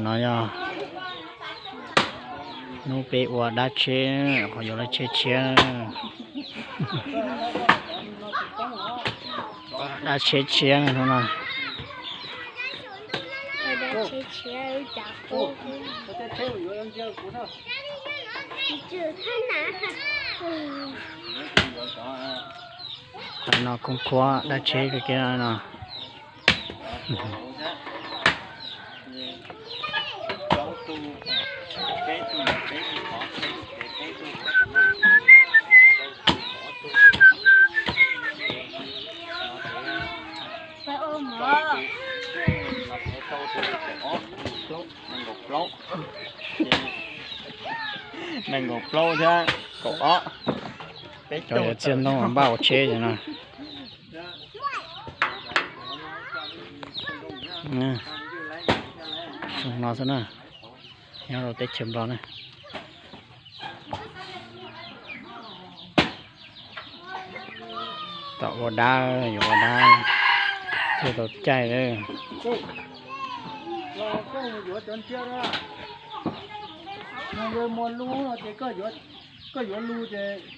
No yog hnub peb ua dab tsheb, qhov yuav lawv tsheb tshiab. Dab tsheb tshiab no. Qhov no khoob khuab dab tsheb kawg kiag no. Nees nkaum plaub thiab kaum ob. Cov yuav txiaj ntoo npaj ua tsheb no. Zoo no xwb na, nyob rau teb chaws Nplog na. Tom ua dab, yuav ua dab thiaj tau caij lawm. Muaj lub no ces koj yuav lub ces